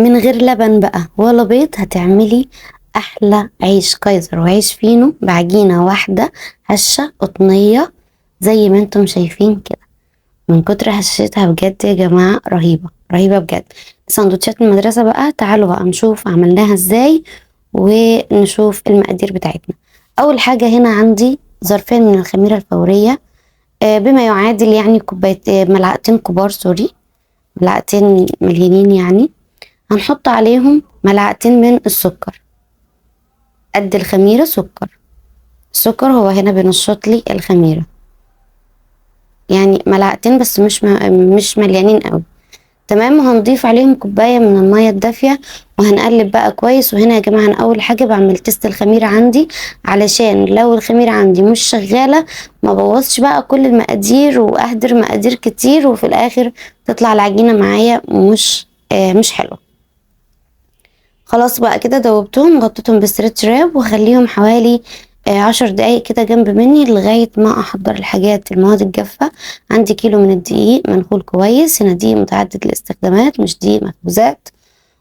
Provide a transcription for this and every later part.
من غير لبن بقى ولا بيض هتعملي احلى عيش كايزر وعيش فينو بعجينة واحدة هشة قطنية زي ما انتم شايفين كده. من كتر هشاشتها بجد يا جماعة، رهيبة رهيبة بجد. سندوتشات المدرسة بقى، تعالوا بقى نشوف عملناها ازاي ونشوف المقادير بتاعتنا. اول حاجة هنا عندي ظرفين من الخميرة الفورية، بما يعادل يعني كوباية، ملعقتين كبار، سوري ملعقتين مليانين يعني. هنحط عليهم ملعقتين من السكر، قد الخميرة سكر. السكر هو هنا بينشط لي الخميرة، يعني ملعقتين بس مش مليانين قوي. تمام. وهنضيف عليهم كوباية من المية الدافية وهنقلب بقى كويس. وهنا يا جماعة أنا أول حاجة بعمل test الخميرة عندي، علشان لو الخميرة عندي مش شغالة ما بوظش بقى كل المقادير وأهدر مقادير كتير وفي الآخر تطلع العجينة معايا مش حلوة. خلاص بقى كده دوبتهم وغطيتهم بال stretch wrap وخليهم حوالي 10 دقايق كده جنب مني لغاية ما احضر الحاجات المواد الجافة. عندي كيلو من الدقيق منخول كويس، هنا دقيق متعدد الاستخدامات مش دقيق مخبوزات.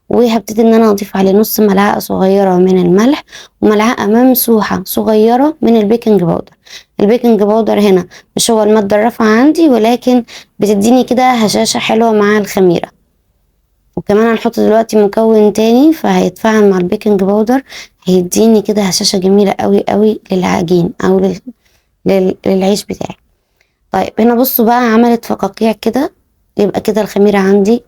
وهبتدي ان انا اضيف عليه نص ملعقة صغيرة من الملح وملعقة ممسوحة صغيرة من ال baking powder. ال baking powder هنا مش هو المادة الرافعة عندي، ولكن بتديني كده هشاشة حلوة مع الخميرة. وكمان هنحط دلوقتي مكون تاني فهيتفاعل مع ال baking powder، هيديني كده هشاشة جميلة قوي قوي للعجين او للعيش بتاعي. طيب هنا بصوا بقى عملت فقاقيع كده، يبقى كده الخميرة عندي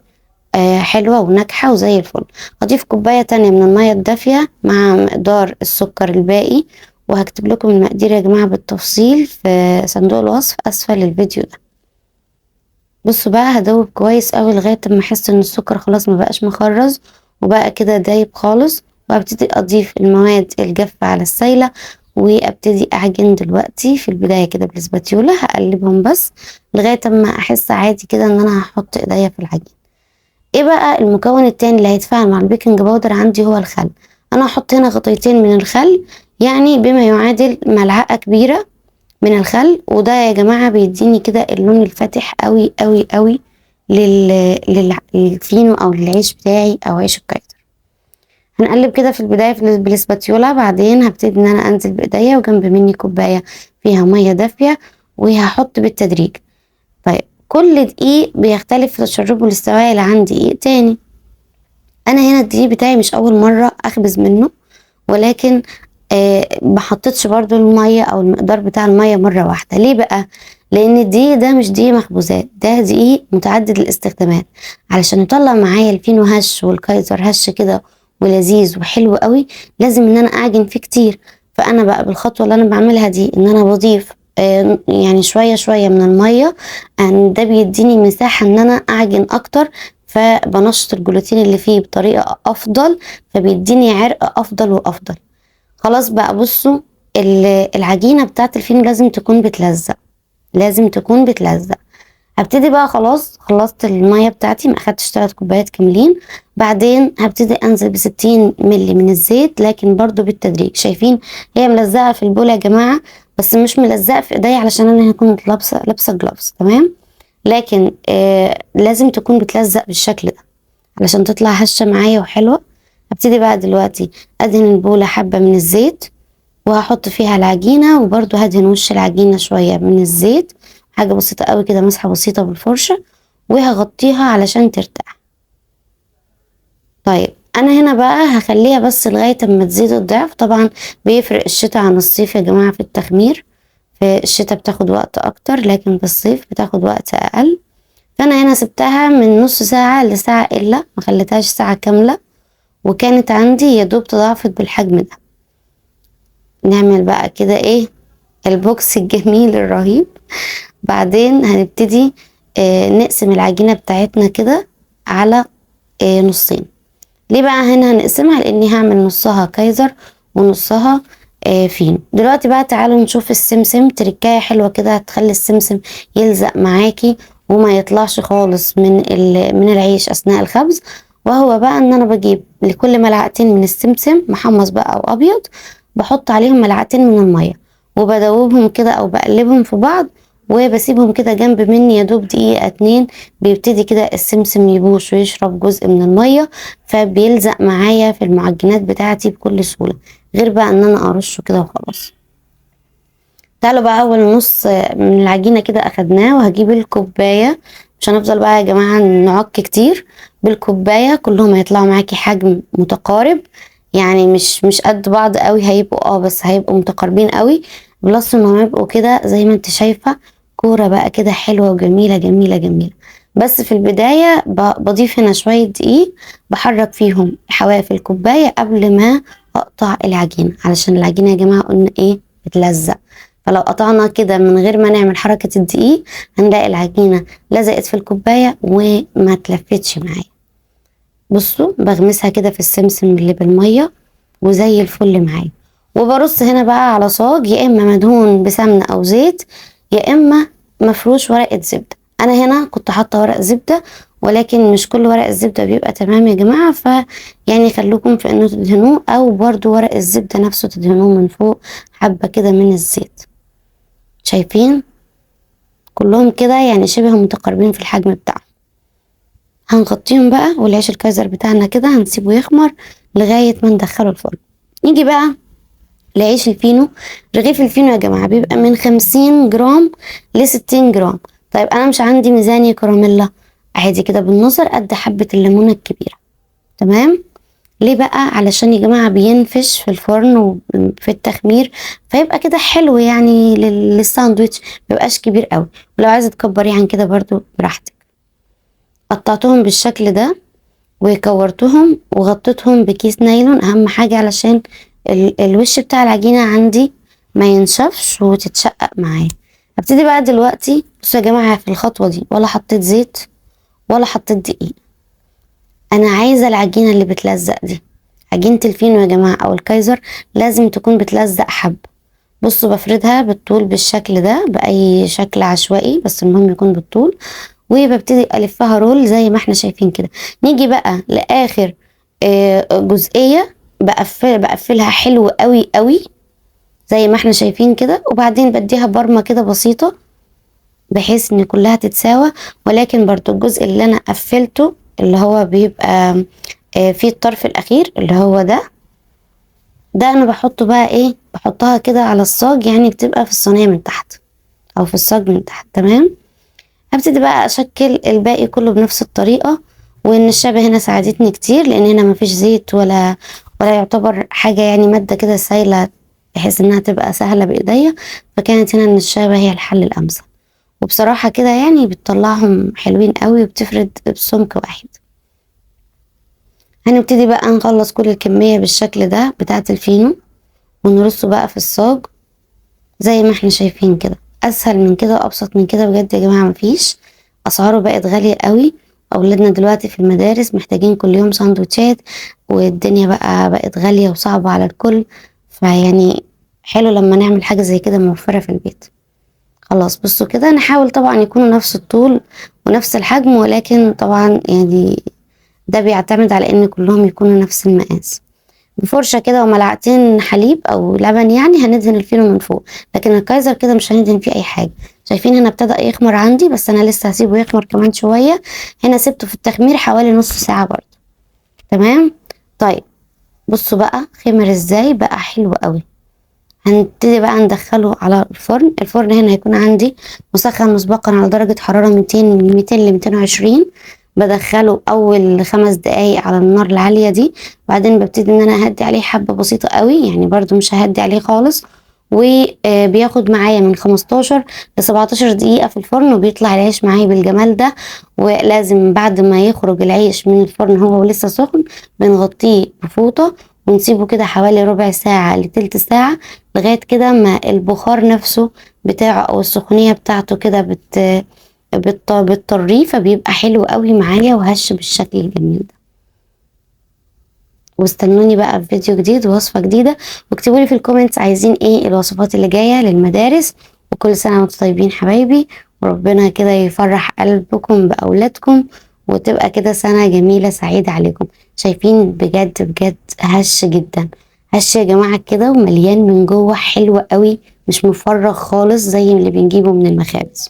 حلوة وناجحة وزي الفل. هضيف كوباية تانية من المية الدافية مع مقدار السكر الباقي، وهكتب لكم المقادير يا جماعة بالتفصيل في صندوق الوصف اسفل الفيديو ده. بصوا بقى هدوب كويس قوي لغاية ما احس ان السكر خلاص ما بقاش مخرز وبقى كده دايب خالص، وابتدي اضيف المواد الجافة على السايلة وابتدي اعجن دلوقتي في البداية كده بالسباتيولا. هقلبهم بس لغاية ما احس عادي كده ان انا هحط ايديا في العجين. ايه بقى المكون التاني اللي هيتفاعل مع ال baking powder عندي؟ هو الخل. انا هحط هنا غطيتين من الخل، يعني بما يعادل ملعقة كبيرة من الخل. وده يا جماعة بيديني كده اللون الفاتح قوي قوي قوي للفينو او للعيش بتاعي او عيش الكايزر. هنقلب كده في البداية بالسباتيولا، بعدين هبتدي ان انا انزل بايديا وجنب مني كوباية فيها مية دافية وهحط بالتدريج. طيب كل دقيق بيختلف في تشربه للسوائل عن دقيق تاني. انا هنا الدقيق بتاعي مش اول مرة اخبز منه، ولكن ما حطيتش برضو المية او المقدار بتاع المية مرة واحدة. ليه بقى؟ لان الدقيق ده مش دقيق مخبوزات، ده دقيق متعدد الاستخدامات. علشان يطلع معايا الفينو هش والكايزر هش كده ولذيذ وحلو قوي لازم ان انا اعجن فيه كتير. فانا بقى بالخطوة اللي انا بعملها دي ان انا بضيف شوية شوية من المية، ان ده بيديني مساحة ان انا اعجن اكتر، فبنشط الجلوتين اللي فيه بطريقة افضل، فبيديني عرق افضل وافضل. خلاص بقى بصوا العجينة بتاعت الفينو لازم تكون بتلزق، لازم تكون بتلزق. هبتدي بقى خلاص خلصت المية بتاعتي، ما اخدتش 3 كوبايات كاملين. بعدين هبتدي انزل بستين ملي من الزيت، لكن برضو بالتدريج. شايفين هي ملزقة في البولة يا جماعة، بس مش ملزقة في ايديا علشان انا هكون لابسة جلافز، تمام؟ لكن لازم تكون بتلزق بالشكل ده علشان تطلع هشة معايا وحلوة. هبتدي بقى دلوقتي ادهن البولة حبة من الزيت وهحط فيها العجينة، وبرضو هدهن وش العجينة شوية من الزيت، حاجة بسيطة قوي كده، مسحة بسيطة بالفرشة، وهغطيها علشان ترتاح. طيب انا هنا بقى هخليها بس لغاية اما تزيد الضعف. طبعا بيفرق الشتاء عن الصيف يا جماعة في التخمير، في الشتاء بتاخد وقت اكتر، لكن في الصيف بتاخد وقت اقل. فانا هنا سبتها من نص ساعة لساعة الا، ما خليتهاش ساعة كاملة، وكانت عندي يا دوب تضاعفت بالحجم ده. نعمل بقى كده ايه البوكس الجميل الرهيب. بعدين هنبتدي نقسم العجينة بتاعتنا كده على نصين. ليه بقى هنا هنقسمها؟ لاني هعمل نصها كايزر ونصها فينو. دلوقتي بقى تعالوا نشوف السمسم، تركاية حلوة كده هتخلي السمسم يلزق معاكي وما يطلعش خالص من العيش اثناء الخبز. وهو بقى ان انا بجيب لكل ملعقتين من السمسم محمص بقى او ابيض، بحط عليهم ملعقتين من المية وبدوبهم كده او بقلبهم في بعض، وبسيبهم كده جنب مني يا دوب دقيقة 2، بيبتدي كده السمسم يبوش ويشرب جزء من المية، فبيلزق معايا في المعجنات بتاعتي بكل سهولة، غير بقى ان انا ارشه كده وخلاص. تعالوا بقى اول نص من العجينة كده اخدناه، وهجيب الكوباية، مش هنفضل بقى يا جماعة نعك كتير، بالكوباية كلهم هيطلعوا معاكي حجم متقارب، يعني مش قد بعض قوي هيبقوا، بس هيبقوا متقاربين قوي، plus انهم هيبقوا كده زي ما انت شايفة كورة بقى كده حلوة وجميلة جميلة جميلة. بس في البداية بضيف هنا شوية دقيق، بحرك فيهم حواف الكوباية قبل ما اقطع العجينة، علشان العجينة يا جماعة قلنا ايه بتلزق، فلو قطعنا كده من غير ما نعمل حركة الدقيق هنلاقي العجينة لزقت في الكوباية وما تلفتش معايا. بصوا بغمسها كده في السمسم اللي بالمية وزي الفل معايا. وبرص هنا بقى على صاج، يا اما مدهون بسمنة او زيت، يا اما مفروش ورقة زبدة. انا هنا كنت حاطة ورق زبدة، ولكن مش كل ورق الزبدة بيبقى تمام يا جماعة، فيعني خلوكم في انه تدهنوه، او برضو ورق الزبدة نفسه تدهنوه من فوق حبة كده من الزيت. شايفين كلهم كده يعني شبه متقاربين في الحجم بتاعهم. هنغطيهم بقى، والعيش الكايزر بتاعنا كده هنسيبه يخمر لغاية ما ندخله الفرن. نيجي بقى لعيش الفينو. رغيف الفينو يا جماعة بيبقى من 50 جرام ل60 جرام. طيب انا مش عندي ميزان يا كراميلا، عادي كده بالنظر قد حبة الليمونة الكبيرة، تمام؟ ليه بقى؟ علشان يا جماعة بينفش في الفرن وفي التخمير، فيبقى كده حلو يعني للساندويتش، ميبقاش كبير قوي. ولو عايزة تكبريه عن كده برضو براحتك. قطعتهم بالشكل ده وكورتهم وغطيتهم بكيس نايلون، اهم حاجة علشان الوش بتاع العجينة عندي ما ينشفش وتتشقق معايا. هبتدي بقى دلوقتي. بصوا يا جماعة في الخطوة دي ولا حطيت زيت ولا حطيت دقيق، انا عايزة العجينة اللي بتلزق دي، عجينة الفينو يا جماعة او الكايزر لازم تكون بتلزق حبة. بصوا بفردها بالطول بالشكل ده بأي شكل عشوائي، بس المهم يكون بالطول، وببتدي ألفها رول زي ما احنا شايفين كده. نيجي بقى لآخر جزئية، بقفلها حلو قوي قوي زي ما احنا شايفين كده، وبعدين بديها برمة كده بسيطة بحيث ان كلها تتساوى. ولكن برضو الجزء اللي انا قفلته اللي هو بيبقى في الطرف الاخير اللي هو ده انا بحطه بقى ايه، بحطها كده على الصاج، يعني بتبقى في الصينية من تحت او في الصاج من تحت، تمام؟ هبتدي بقى اشكل الباقي كله بنفس الطريقة. والنشابة هنا ساعدتني كتير، لان هنا مفيش زيت ولا يعتبر حاجة، يعني مادة كده سايلة بحيث انها تبقى سهلة بايديا، فكانت هنا النشابة هي الحل الامثل. وبصراحة كده يعني بتطلعهم حلوين قوي وبتفرد بسمك واحد. هنبتدي بقى نخلص كل الكمية بالشكل ده بتاعة الفينو، ونرصه بقى في الصاج زي ما احنا شايفين كده. اسهل من كده وابسط من كده بجد يا جماعة مفيش. اسعاره بقت غالية قوي، اولادنا دلوقتي في المدارس محتاجين كل يوم سندوتشات، والدنيا بقى بقت غالية وصعبة على الكل، فيعني حلو لما نعمل حاجة زي كده موفرة في البيت. خلاص بصوا كده، نحاول طبعا يكونوا نفس الطول ونفس الحجم، ولكن طبعا يعني ده بيعتمد على ان كلهم يكونوا نفس المقاس. بفرشة كده وملعقتين حليب او لبن يعني هندهن الفينو من فوق، لكن الكايزر كده مش هندهن فيه اي حاجة. شايفين هنا ابتدى يخمر عندي، بس انا لسه هسيبه يخمر كمان شوية. هنا سبته في التخمير حوالي نص ساعة برضه، تمام؟ طيب بصوا بقى خمر ازاي، بقى حلو قوي. هنبتدي بقى ندخله على الفرن. الفرن هنا هيكون عندي مسخن مسبقا على درجة حرارة 200، من 200 ل 220. بدخله اول 5 دقايق على النار العالية دي، بعدين ببتدي ان انا اهدي عليه حبة بسيطة قوي، يعني برضو مش ههدي عليه خالص، وبياخد معايا من 15 ل 17 دقيقة في الفرن، وبيطلع العيش معايا بالجمال ده. ولازم بعد ما يخرج العيش من الفرن هو ولسه سخن بنغطيه بفوطة ونسيبه كده حوالي ربع ساعة لتلت ساعة، لغاية كده ما البخار نفسه بتاعه او السخونية بتاعته كده بتطريه، فبيبقى حلو قوي معايا وهش بالشكل الجميل ده. واستنوني بقى في فيديو جديد ووصفة جديدة، واكتبوا لي في ال comments عايزين ايه الوصفات اللي جاية للمدارس. وكل سنة وانتم طيبين حبايبي، وربنا كده يفرح قلبكم بأولادكم، وتبقى كده سنة جميلة سعيدة عليكم. شايفين بجد بجد هش جدا، هش يا جماعة كده ومليان من جوه، حلو قوي مش مفرغ خالص زي اللي بنجيبه من المخابز.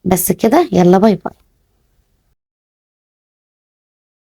بس كده، يلا bye bye.